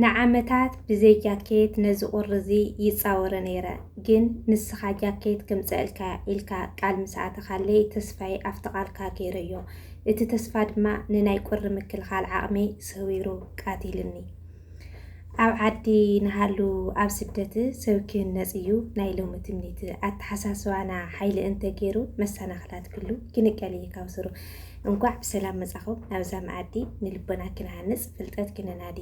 ንዓመታት ብዘይ ጃኬት ነዚ ቁሪ እዚ ይጻወሮ ነይረ፣ ግን ንስኻ ጃኬት ከምጸእልካ ኢልካ ቃል ምስ ኣተኻለይ ተስፋይ ኣብቲ ቃልካ ገይረዮ። እቲ ተስፋ ድማ ንናይ ቁሪ ምክልኻል ዓቕመይ ሰዊሩ ቀቲልኒ። ኣብ ዓዲ ንሃሉ ኣብ ስደት ሰብ ክህነጽ እዩ ናይ ሎሚ ትምኒት። ኣተሓሳስባና ሓይሊ እንተገይሩ መሰናኽላት ክሉ ይንቀል እዩ ካብ ስሩ። እንኳዕ ብሰላም መጻኹም ናብዛ መኣዲ ንልቦና ክንሃንጽ ፍልጠት ክንናዲ።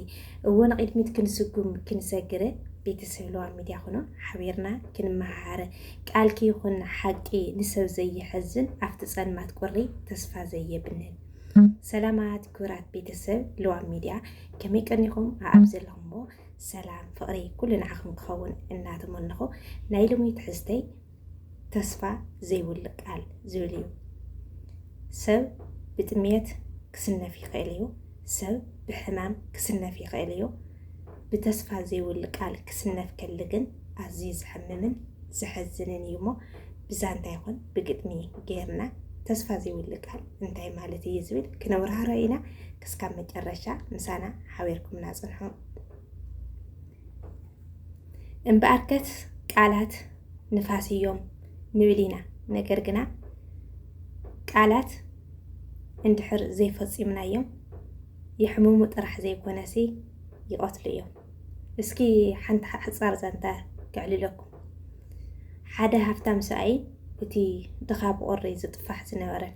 እዎ ንቕድሚት ክንስጉም ክንሰግር ቤተሰብ ለዋ ሚድያ ኹኖ ሓቢርና ክንመሃሃር ቃልኪ ይኹን ሓቂ ንሰብ ዘይሐዝን ኣብቲ ጸልማት ቁሪ ተስፋ ዘየብንን። ሰላማት ክቡራት ቤተሰብ ለዋ ሚድያ ከመይ ቀኒኹም? ኣኣብ ዘለኹምዎ ሰላም ፍቕሪ ኩሉ ንዓኹም ክኸውን እናተመነኹ ናይ ሎሚ ትሕዝተይ ተስፋ ዘይውልቅ ቃል ዝብል እዩ። ሰብ ብጥሜት ክስነፍ ይኽእል እዩ። ሰብ ብሕማም ክስነፍ ይኽእል እዩ። ብተስፋ ዘይውልቅ ቃል ክስነፍ ከሊ ግን ኣዝዩ ዘሕምምን ዘሕዝንን እዩ እሞ ብዛንታ ይኹን ብግጥሚ ጌርና ተስፋ ዘይውልቅ ቃል እንታይ ማለት እዩ ዝብል ክነብራህሮ ኢና። ክስካብ መጨረሻ ምሳና ሓቢርኩምና ጽንሑ። እምበኣርከስ ቃላት ንፋስ እዮም ንብል ኢና። ነገር ግና ቃላት እንድሕር ዘይፈጺምናዮም የሕምሙ ጥራሕ ዘይኮነሲ ይቐትሉ እዮም። እስኪ ሓንቲ ሓጻር ዛንታ ከዕልለኩም። ሓደ ሃፍታም ሰብኣይ እቲ ድኻ ብቑሪ ዝጥፋሕ ዝነበረን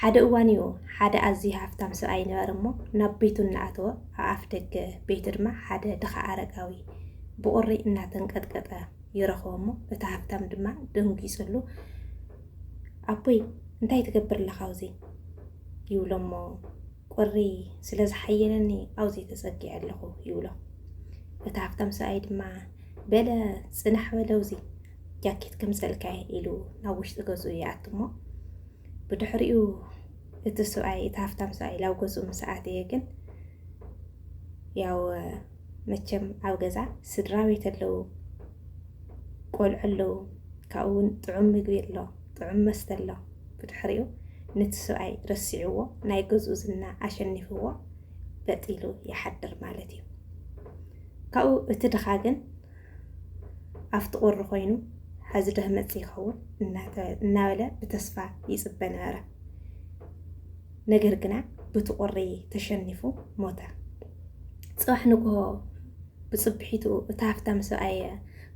ሓደ እዋን እዩ። ሓደ ኣዝዩ ሃፍታም ሰብኣይ ነበረ እሞ ናብ ቤቱ እናኣተወ ኣኣፍ ደገ ቤቱ ድማ ሓደ ድኻ ኣረጋዊ ብቑሪ እናተንቀጥቀጠ ይረኽቦ እሞ እቲ ሃፍታም ድማ ደንጊጹሉ ኣቦይ እንታይ ትገብር ኣለኻ ኣብዚ ይብሎ እሞ ቁሪ ስለ ዝሓየነኒ ኣብዚ ተጸጊዐ ኣለኹ ይብሎ። እቲ ሃፍታም ሰብኣይ ድማ በለ ጽናሕ በለ ኣብዚ ጃኬት ከምጸልካ ኢሉ ናብ ውሽጢ ገዝኡ ይኣቱ እሞ ብድሕሪኡ እቲ ሰብኣይ እቲ ሃፍታም ሰብኣይ ላብ ገዝኡ ምስ ኣተየ ግን ያው መቸም ኣብ ገዛ ስድራ ቤት ኣለዉ፣ ቆልዑ ኣለዉ፣ ካብኡ እውን ጥዑም ምግቢ ኣሎ፣ ጥዑም መስተ ኣሎ። ብድሕሪኡ ነቲ ሰብኣይ ረሲዕዎ ናይ ገዝኡ ዝና ኣሸኒፍዎ በጥ ኢሉ ይሓድር ማለት እዩ። ካብኡ እቲ ድኻ ግን ኣብቲ ቁሪ ኮይኑ ሕዚ ዶ ክመጽእ ይኸውን እናበለ ብተስፋ ይጽበ ነበረ። ነገር ግና ብቲ ቁሪ ተሸኒፉ ሞተ። ጽባሕ ንግሆ ብጽብሒቱ እቲ ሃፍታም ሰብኣይ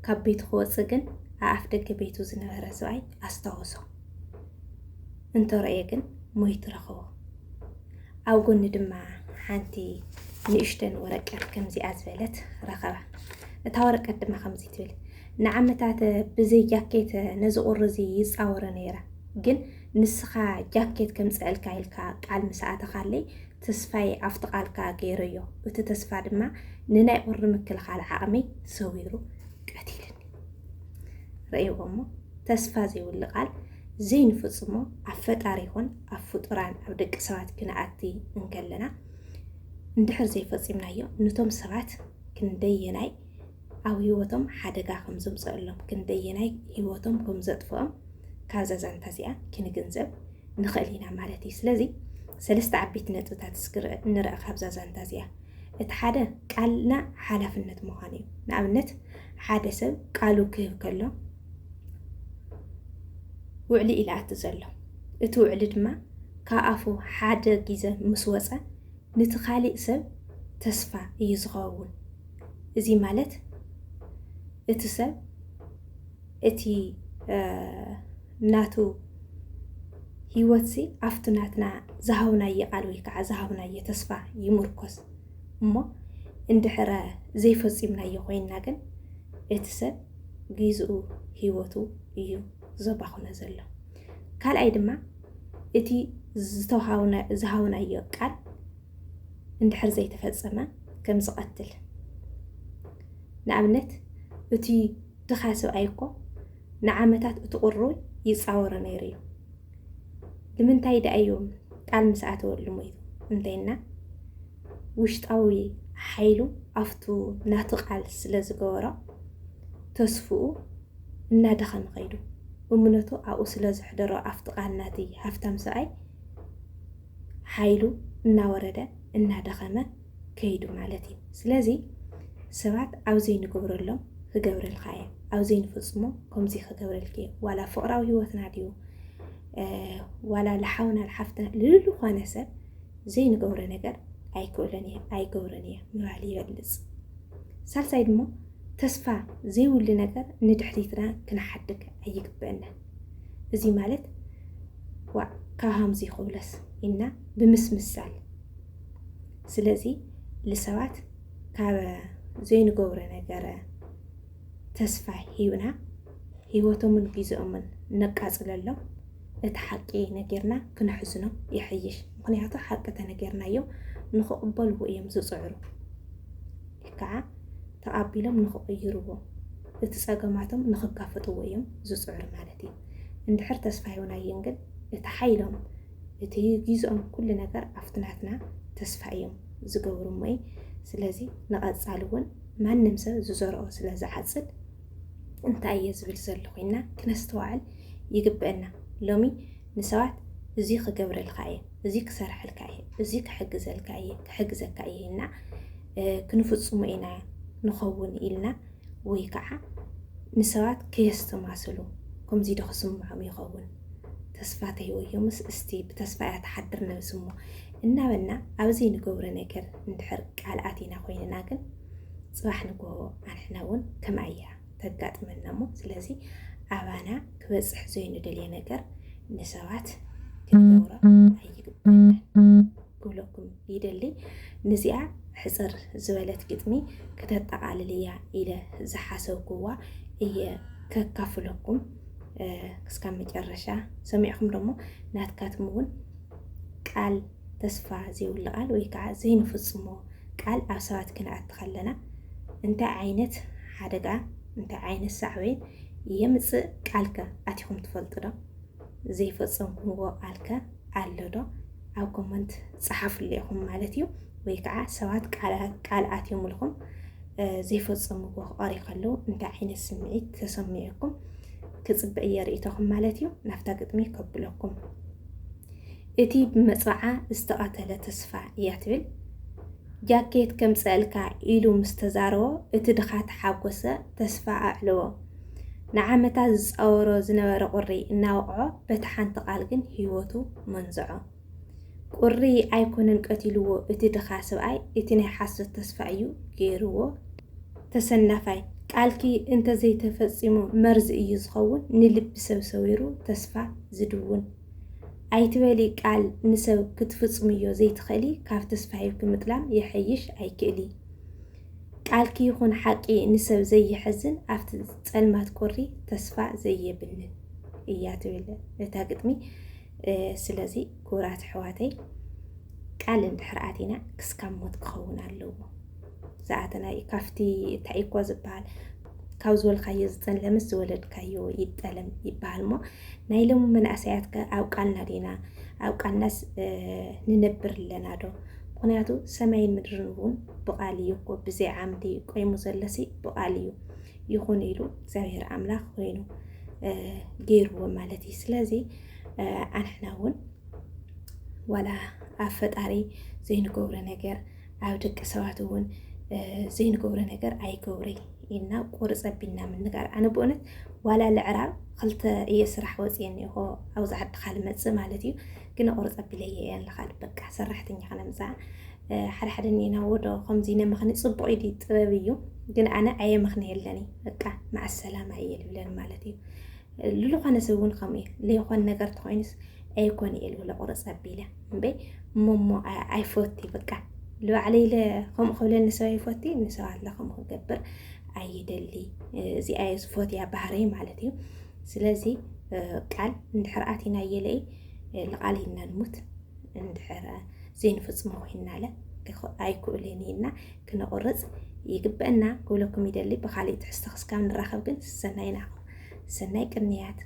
ካብ ቤቱ ክወጽእ ግን ኣኣፍ ደገ ቤቱ ዝነበረ ሰብኣይ ኣስታወሶ። እንተረእየ ግን ሞይቱ ረኸቦ። ኣብ ጎኒ ድማ ሓንቲ ንእሽተን ወረቀት ከምዚኣ ዝበለት ረኸበ። እታ ወረቀት ድማ ከምዚ ትብል፣ ንዓመታት ብዘይ ጃኬት ነዚ ቁሪ እዚ ይጻወሮ ነይረ፣ ግን ንስኻ ጃኬት ከምጽአልካ ኢልካ ቃል ምስ ኣተኻለይ ተስፋይ ኣብቲ ቃልካ ገይረዮ። እቲ ተስፋ ድማ ንናይ ቁሪ ምክልኻል ዓቕመይ ሰዊሩ ቀቲልኒ። ረእይዎ እሞ ተስፋ ዘይብሉ ቃል ዘይንፍጽሞ ኣብ ፈጣሪ ይኹን ኣብ ፍጡራን ኣብ ደቂ ሰባት ክንኣቲ እንከለና እንድሕር ዘይፈጺምናዮ ነቶም ሰባት ክንደየናይ ኣብ ህይወቶም ሓደጋ ከም ዘምፀኣሎም ክንደየናይ ህይወቶም ከም ዘጥፍኦም ካብዛ ዛንታ እዚኣ ክንግንዘብ ንኽእል ኢና ማለት እዩ። ስለዚ ሰለስተ ዓበይቲ ነጥብታት እስኪ ንርአ ካብዛ ዛንታ እዚኣ። እቲ ሓደ ቃልና ሓላፍነት ምዃኑ እዩ። ንኣብነት ሓደ ሰብ ቃሉ ክህብ ከሎ ውዕሊ ኢላኣቱ ዘሎ እቲ ውዕሊ ድማ ካብ ኣፉ ሓደ ግዜ ምስ ወፀ ነቲ ካሊእ ሰብ ተስፋ እዩ ዝኸውን። እዚ ማለት እቲ ሰብ እቲ ናቱ ህይወትሲ ኣብቲ ናትና ዝሃብናዮ ቃል ወይ ከዓ ዝሃብናዮ ተስፋ ይምርኮስ እሞ እንድሕረ ዘይፈፂምናዮ ኮይንና ግን እቲ ሰብ ግዝኡ ህይወቱ እዩ ዘባኽኖ ዘሎ። ካልኣይ ድማ እቲ ዝተውሃብና- ዝሃብናዮ ቃል እንድሕር ዘይተፈጸመ ከም ዝቐትል። ንኣብነት እቲ ድኻ ሰብኣይ እኮ ንዓመታት እቲ ቁሪ ይጻወሮ ነይሩ እዩ። ንምንታይ ደኣ እዩ ቃል ምስ ኣተወሉ ሞይቱ እንተይና ውሽጣዊ ሓይሉ ኣብቱ ናቱ ቃል ስለ ዝገበሮ ተስፍኡ እናደኸመ ከይዱ እምነቱ ኣብኡ ስለ ዘሕደሮ ኣብቲ ቃል ናቲ ሃፍታም ሰብኣይ ሓይሉ እናወረደ እናደኸመ ከይዱ ማለት እዩ። ስለዚ ሰባት ኣብ ዘይንገብረሎም ክገብረልካ እየ፣ ኣብ ዘይንፍጽሞ ከምዚ ክገብረልክ እየ። ዋላ ፍቕራዊ ህይወትና ድዩ፣ ዋላ ልሓውና ልሓፍትና ልልኾነ ሰብ ዘይንገብሮ ነገር ኣይክእሎን እየ ኣይገብሮን እየ ምባል ይበልጽ። ሳልሳይ ድማ ተስፋ ዘይብሉ ነገር ንድሕሪትና ክንሓድግ ኣይግበአና። እዚ ማለት ዋእ ካብ ሃምዚ ይኸውለስ ኢልና ብምስምሳል። ስለዚ ልሰባት ካብ ዘይንገብሮ ነገረ ተስፋ ሂብና ህይወቶምን ግዜኦምን ነቃጽለሎም፣ እቲ ሓቂ ነጊርና ክነሕዝኖም ይሕይሽ። ምኽንያቱ ሓቂ ተነጊርናዮም ንኽቕበልዎ እዮም ዝጽዕሩ። ከዓ ተቓቢሎም ንኽቕይርዎ፣ እቲ ጸገማቶም ንኽጋፈጥዎ እዮም ዝጽዕሩ ማለት እዩ። እንድሕር ተስፋ ሂብናዮም ግን እቲ ሓይሎም፣ እቲ ግዜኦም፣ ኩሉ ነገር ኣብቲ ናትና ተስፋ እዮም ዝገብሩ እሞ እዩ። ስለዚ ንቐጻሊ እውን ማንም ሰብ ዝዘርኦ ስለ ዝዓጽድ እንታይ እየ ዝብል ዘለኹ ኢልና ክነስተዋዕል ይግበአና። ሎሚ ንሰባት እዚ ክገብረልካ እየ፣ እዚ ክሰርሐልካ እየ፣ እዚ ክሕግዘልካ እየ፣ ክሕግዘካ እየ ኢልና ክንፍጽሞ ኢና ንኸውን ኢልና ወይ ከዓ ንሰባት ከየስተማስሉ ከምዚ ዶ ክስምዖም ይኸውን? ተስፋ ተይወዮምስ እስቲ ብተስፋ እያ ትሓድር ነብሲ እሞ እናበልና ኣብዚ ንገብሮ ነገር እንድሕር ቃል ኣቲና ኮይንና ግን ጽባሕ ንግሆ ኣንሕና እውን ከምኣ እያ ተጋጥመና እሞ ስለዚ ኣባና ክበጽሕ ዘይንደልዮ ነገር ንሰባት ክንገብሮ ኣይግበአናን ክብለኩም ይደሊ። ንዚኣ ሕጽር ዝበለት ግጥሚ ክተጠቓልል እያ ኢለ ዝሓሰብኩዋ እየ ከካፍለኩም። ክስካብ መጨረሻ ሰሚዕኹም ደሞ ናትካትም እውን ቃል ተስፋ ዘይብሉ ቃል ወይ ከዓ ዘይንፍጽሞ ቃል ኣብ ሰባት ክንኣቲ ከለና እንታይ ዓይነት ሓደጋ እንታይ ዓይነት ሳዕቤን የምፅእ ቃልከ ኣቲኹም ትፈልጡ ዶ? ዘይፈጸምኩምዎ ቃልከ ኣሎ ዶ? ኣብ ኮመንት ጸሓፉለይ ኢኹም ማለት እዩ። ወይ ከዓ ሰባት ቃል ኣትዮምልኩም ዘይፈጸምዎ ክቐርዩ ከለዉ እንታይ ዓይነት ስምዒት ተሰሚዑኩም ክጽበ እየ ርእይቶኹም ማለት እዩ። ናብታ ግጥሚ ከብለኩም። እቲ ብመጽዓ ዝተቐተለ ተስፋ እያ ትብል። ጃኬት ከምጽአልካ ኢሉ ምስ ተዛረቦ እቲ ድኻ ተሓጎሰ፣ ተስፋ ኣዕለዎ። ንዓመታት ዝጻወሮ ዝነበረ ቁሪ እናወቕዖ በቲ ሓንቲ ቃል ግን ህይወቱ መንዝዖ። ቁሪ ኣይኮነን ቀቲልዎ እቲ ድኻ ሰብኣይ፣ እቲ ናይ ሓሶት ተስፋ እዩ ገይርዎ ተሰናፋይ። ቃልኪ እንተዘይተፈጺሙ መርዚ እዩ ዝኸውን፣ ንልቢ ሰብ ሰዊሩ ተስፋ ዝድውን። ኣይትበሊ ቃል ንሰብ ክትፍጽምዮ ዘይትኽእሊ፣ ካብ ተስፋ ሂብኪ ምጥላም ይሐይሽ ኣይክእሊ። ቃልኪ ይኹን ሓቂ ንሰብ ዘይሕዝን፣ ኣብቲ ጸልማት ቁሪ ተስፋ ዘየብንን እያ ትብል እታ ግጥሚ። ስለዚ ክቡራት ኣሕዋተይ ቃል እንድሕር ኣቲና ክስካብ ሞት ክኸውን ኣለዎ። ዝኣተናዩ ካብቲ እንታይ እኮ ዝበሃል ካብ ዝበልካዮ ዝጠለምስ ዝወለድካዮ ይጠለም ይበሃል እሞ ናይ ሎሚ መናእሰያት ከ ኣብ ቃልና ዲና ኣብ ቃልናስ ንነብር ኣለና ዶ? ምኽንያቱ ሰማይን ምድርን እውን ብቓል እዩ እኮ ብዘይ ዓምዲ ቆይሙ ዘሎሲ ብቓል እዩ። ይኹን ኢሉ እግዚኣብሔር ኣምላኽ ኮይኑ ገይርዎ ማለት እዩ። ስለዚ ኣንሕና እውን ዋላ ኣብ ፈጣሪ ዘይንገብሮ ነገር ኣብ ደቂ ሰባት እውን ዘይንገብሮ ነገር ኣይገብረይ ኢልና ቁርፅ ኣቢልና ምንጋር። ኣነ ብእውነት ዋላ ልዕራብ ክልተ እየ ስራሕ ወፅየ እኒሆ ኣብዚ ዓድኻ ልመፅእ ማለት እዩ። ግን ቁርፅ ኣቢለየ እየ ንልኻድ በቃ ሰራሕተኛ ከነምፃ ሓደ ሓደ እኒና ወዶ ከምዚ ነመኽኒ ፅቡቕ ኢዲ ጥበብ እዩ። ግን ኣነ ኣየመኽኒ የለኒ በቃ መዓሰላማ እየ ልብለን ማለት እዩ። ልልኾነ ሰብ እውን ከምኡ እዩ። ለይኾን ነገር ተኾይኑስ ኣይኮን እየ ልብለ ቁርፅ ኣቢለ እምበይ እሞሞ ኣይፈቲ በቃ ልባዕለ ኢለ ከምኡ ክብለኒ ሰብ ኣይፈቲ ንሰብ ኣለ ከምኡ ክገብር ኣይደሊ። እዚኣ ዝፈትያ ባህረይ ማለት እዩ። ስለዚ ቃል እንድሕር ኣቲና የለይ ልቓል ኢልና ንሙት እንድሕር ዘይንፍፅሞ ኮይናለ ኣይክእልን ኢልና ክነቑርፅ ይግበአና ክብለኩም ይደሊ። ብካሊእ ትሕዝቶ ክስካብ ንራኸብ ግን ሰናይና ሰናይ ቅንያት።